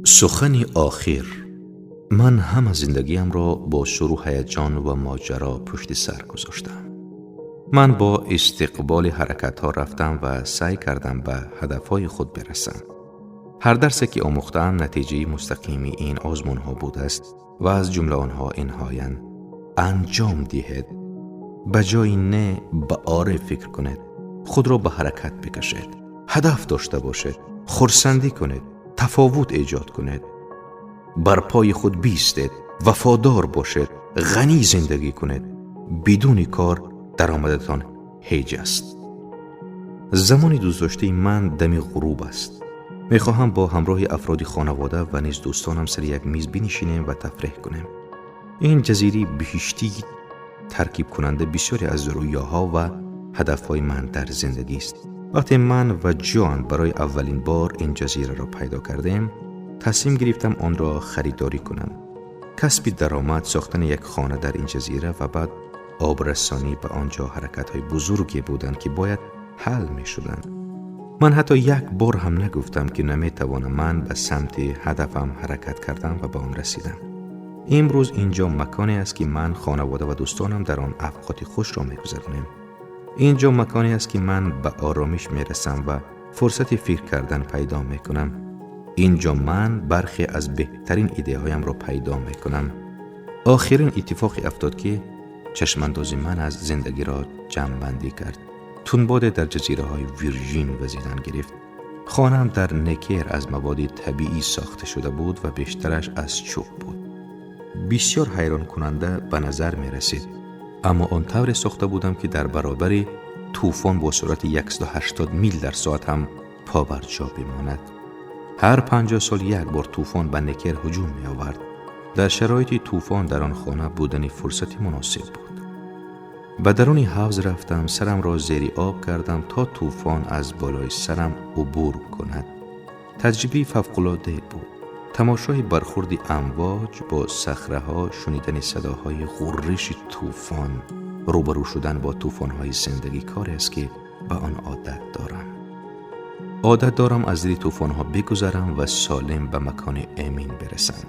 Сухани охир. Ман ҳама зиндагиамро бо шуру ҳаяҷон ва моҷаро пушти сар гузоштам. Ман бо истиқболи ҳаракатҳо рафтам ва саъй кардам ба ҳадафҳои худ бирасам. Ҳар дарсе ки омӯхтаам, натиҷаи мустақими ин озмунҳо будааст ва аз ҷумла онҳо инҳоянд: анҷом диҳед, ба ҷои не ба оре фикр кунед, худро ба ҳаракат бикашед, ҳадаф дошта бошед, хурсандӣ кунед, тафовут эҷод кунед, бар пои худ биистед, вафодор бошед, ғанӣ зиндагӣ кунед. Бидуни кор даромадатон ҳеҷ аст. Замони дӯстдоштаи ман дами ғуруб аст. Мехоҳам бо ҳамроҳи афроди хонавода ва низ дӯстонам сари як миз бинишинем ва тафреҳ кунем. Ин ҷазираи биҳиштӣ таркибкунанда бисёре аз рӯёҳо ва ҳадафҳои ман дар зиндагист. Вақте ман ва Ҷоан барои аввалин бор ин ҷазираро пайдо кардем, тасмим гирифтам онро харидорӣ кунам. Касби даромад, сохтани як хона дар ин ҷазира ва баъд обрасонӣ ба он ҷо ҳаракатҳои бузурге буданд, ки бояд ҳал мешуданд. Ман ҳатто як бор ҳам нагуфтам, ки наметавонам. Ман ба самти ҳадафам ҳаракат кардам ва ба он расидам. Имрӯз ин ҷо маконе аст, ки ман, хонавода ва дӯстонам дар он авқоти хушро мегузаронем. Ин ҷо маконе аст, ки ман ба оромиш мерасам ва фурсати фикр кардан пайдо мекунам. Ин ҷо ман бархе аз беҳтарин идеяҳоямро пайдо мекунам. Охирин иттифоқе афтод, ки чашмандози ман аз зиндагиро ҷамъбандӣ кард. Тунбоде дар ҷазираҳои Вирҷин вазидан гирифт. Хонаам дар Некер аз маводи табиӣ сохта шуда буд ва бештараш аз чӯб буд. Бисёр ҳайронкунанда ба назар мерасид, аммо он тавре сохта будам, ки дар баробари тӯфон бо суръати 180 мил дар соат ҳам побарҷо бимонад. Ҳар 50 сол як бор тӯфон ба Некер ҳуҷум меовард. Дар шароити тӯфон дар он хона будани фурсати муносиб буд. Ба даруни ҳавз рафтам, сарамро зери об кардам, то тӯфон аз болои сарам убур кунад. Таҷрибаи фавқулоддае буд. Тамошои бархурди амвоҷ бо сахраҳо, шунидани садоҳои ғурриши тӯфон, рӯбарӯ шудан бо тӯфонҳои зиндагӣ корест, ки ба он одат дорам. Одат дорам аз дили тӯфонҳо бигузарам ва солим ба макони эмин бирасам.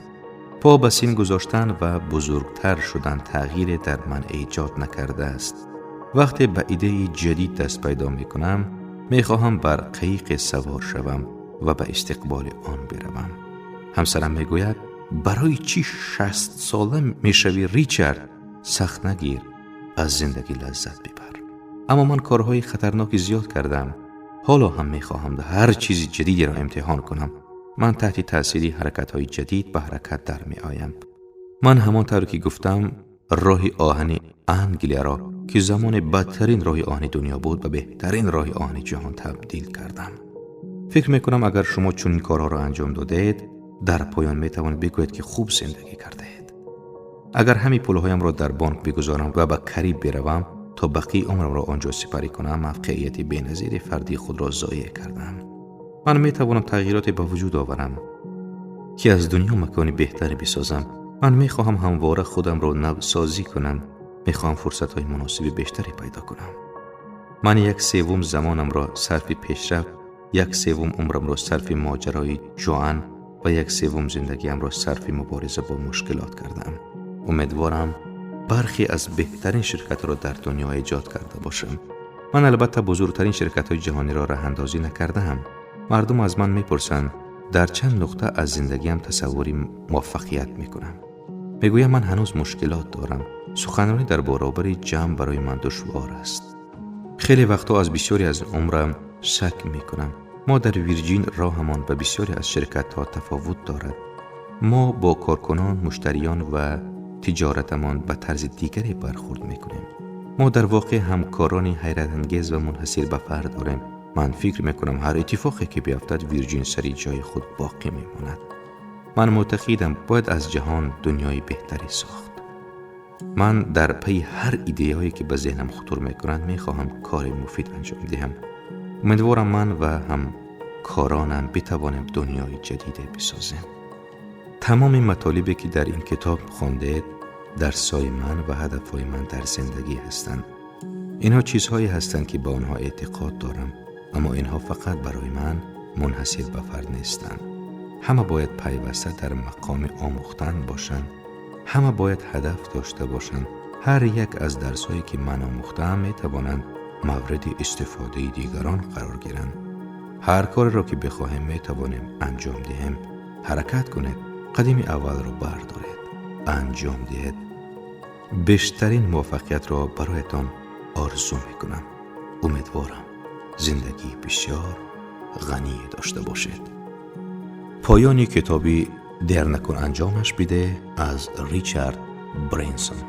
По ба син гузоштан ва бузургтар шудан тағйире дар ман эҷод накардааст. Вақте ба идеяи ҷадид даст пайдо мекунам, мехоҳам бар қаиқе савор шавам ва ба истиқболи он биравам. Ҳамсарам мегӯяд: «Барои чӣ 60 сола мешавӣ, Ричард? Сахт нагир, аз зиндагӣ лаззат бибар». Аммо ман корҳои хатарноки зиёд кардам. Ҳоло ҳам мехоҳам ҳар чизи ҷадидеро имтиҳон кунам. Ман таҳти таъсири ҳаракатҳои ҷадид ба ҳаракат дар меоям. Ман ҳамон тавре ки гуфтам, роҳи оҳани Англияро, ки замоне бадтарин роҳи оҳани дунё буд, ба беҳтарин роҳи оҳани ҷаҳон табдил кардам. Фикр мекунам, агар шумо чунин корҳоро анҷом додаед, дар поён метавонед бигӯед, ки хуб зиндагӣ кардаед. Агар ҳамин пулҳоямро дар бонк бигузорам ва ба Кариб биравам, то бақии умрамро он ҷо сипарӣ кунам, мавқеияти беназири фардии худро зоеъ кардам. Ман метавонам тағйироте ба вуҷуд оварам, ки аз дунё макони беҳтаре бисозам. Ман мехоҳам ҳамвора худамро навсозӣ кунам. Мехоҳам фурсатҳои муносиби бештаре пайдо кунам. Ман як севум замонамро сарфи пешрафт, як севум умрамро сарфи моҷарои Ҷоан ва як севум зиндагиамро сарфи мубориза бо мушкилот кардам. Умедворам, бархе аз беҳтарин ширкатҳоро дар дунё эҷод карда бошам. Ман албатта бузургтарин ширкатҳои ҷаҳониро раҳандозӣ накардаам. Мардум аз ман мепурсанд, дар чанд нуқта аз зиндагиам тасаввури муваффақият мекунам. Мегӯям, ман ҳанӯз мушкилот дорам. Суханронӣ дар баробари ҷамъ барои ман душвор аст. Хеле вақтҳо аз бисёре аз умрам шак мекунам. Мо дар Вирҷин роҳамон ба бисёре аз ширкатҳо тафовут дорад. Мо бо коркунон, муштариён ва тиҷоратамон ба тарзи дигаре бархурд мекунем. Мо дар воқеъ ҳамкорони ҳайратангез ва мунҳасир ба фард дорем. Ман фикр мекунам, ҳар иттифоқе ки биафтад, Вирҷин сари ҷои худ боқӣ мемонад. Ман мӯътақидам, бояд аз ҷаҳон дунёи беҳтаре сохт. Ман дар пайи ҳар идеяҳое, ки ба зеҳнам хутур мекунанд, мехоҳам кори муфид анҷом диҳам. Умедворам, ман ва ҳамкоронам битавонем дунёи ҷадиде бисозем. Тамоми матолибе, ки дар ин китоб хондед, дарсҳои ман ва ҳадафҳои ман дар зиндагӣ ҳастанд. Инҳо чизҳое ҳастанд, ки ба онҳо эътиқод дорам, аммо инҳо фақат барои ман мунҳасир ба фард нестанд. Ҳама бояд пайваста дар мақоми омӯхтан бошанд. Ҳама бояд ҳадаф дошта бошанд. Ҳар як аз дарсҳое ки ман омӯхтаам, метавонанд мавриди истифодаи дигарон қарор гиранд. Ҳар кореро ки бихоҳем, метавонем анҷом диҳем. Ҳаракат кунед, қадами аввалро бардоред, анҷом диҳед. Бештарин муваффақиятро бароятон орзу мекунам. Умедворам, зиндагии бисёр ғанӣ дошта бошед. Поёни китоби «Дер накун, анҷомаш бидеҳ» аз Ричард Брэнсон.